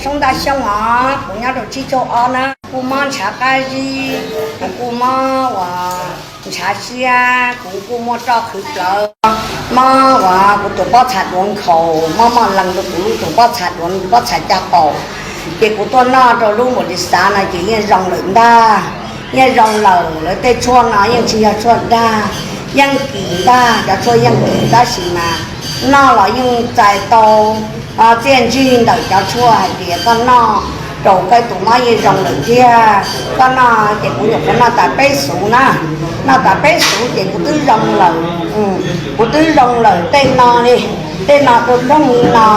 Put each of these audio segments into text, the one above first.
Tshoob Ntaj Xyooj os, kuv nyob rau tsib caug ob na, kuj mob ntshav qab zib, kuv kuj mob uas ntshav siab, kuv kuj muaj roj qhwv plawv, mob uas kuv tus pob txha duav nkhaus, mob moj lees rau kuv lub tus pob txha duav, pob txha caj qaum. Ces kuv tuaj noj rau lub npaum li xav no ces yeej zoo lawm ntag, yeej zoo lawm. Lawv tej tshuaj no yeej tsis yog tshuaj dag, yeej kim ntag, cov tshuaj yeej kim, tab sis mas noj los yeej txais tau txiaj ntsig ntawm cov tshuaj hais tias koj noj rau koj tus mob yeej zoo lawm thiab. Koj noj ces kuv nyuam qhuav noj tas peb xuv na, noj tas peb xuv ces kuv twb zoo lawm, kuv twb zoo lawm. Tej no li, tej no rau rooj li no,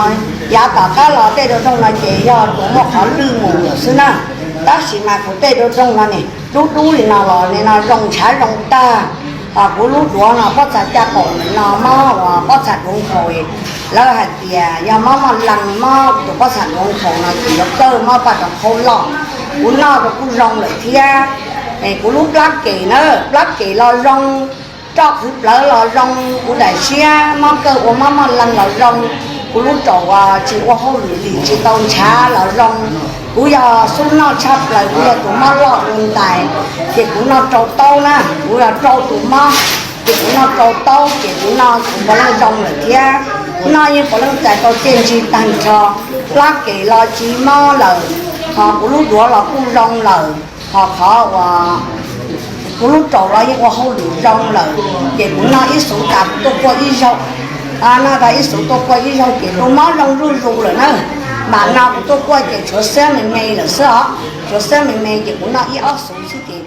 yav tom qab los tej rau rooj no ces yog tus muaj qhov lwj mus lawm xwb na. Tab sis mas kuv tej rau rooj no ne, dub dub li no los nim no zoo ntshav zoo tag. Kuv lub duav no pob txha caj qaum nim no mob uas pob txha duav nkhaus, lawv hais tias yog mob moj lees mob tus pob txha duav nkhaus no ces yuav kawg mob paj rov qhaub loj. Kuv noj rau kuj zoo lawm thiab. Kuv lub plab kem na, plab kem los zoo, roj qhwv plawv los zoo, kuv daim siab mob kawg ua mob moj lees los zoo, kuv lub raum uas tsis ua hauj lwm li tsis tau ntshav los zoo. Kuv yog xub noj tshaj plaws, kuv yog tus mob loj dua ntais, ces kuv noj rau taub na, kuv yog rau tus mob, ces kuv noj rau taub ces kuv noj kuv puav leej zoo lawm thiab. Noj yeej puav leej txais tau txiaj ntsig tag nrho, plab kem los tsis mob lawm, ho kuv lub duav los kuj zoo lawm, ho qhov uas kuv lub raum los yeej ua hauj lwm zoo lawm. Ces kuv noj ib xuv tas kuv tuaj kuaj ib zaug, noj tas ib xuv tuaj kuaj ib zaug ces tus mob zoo zuj zus lawm na. Mam no kuv tuaj kuaj ces tshuav xiab me me lawm xwb os, tshuav xiab me me ces kuv noj ib ob xuv xwb ces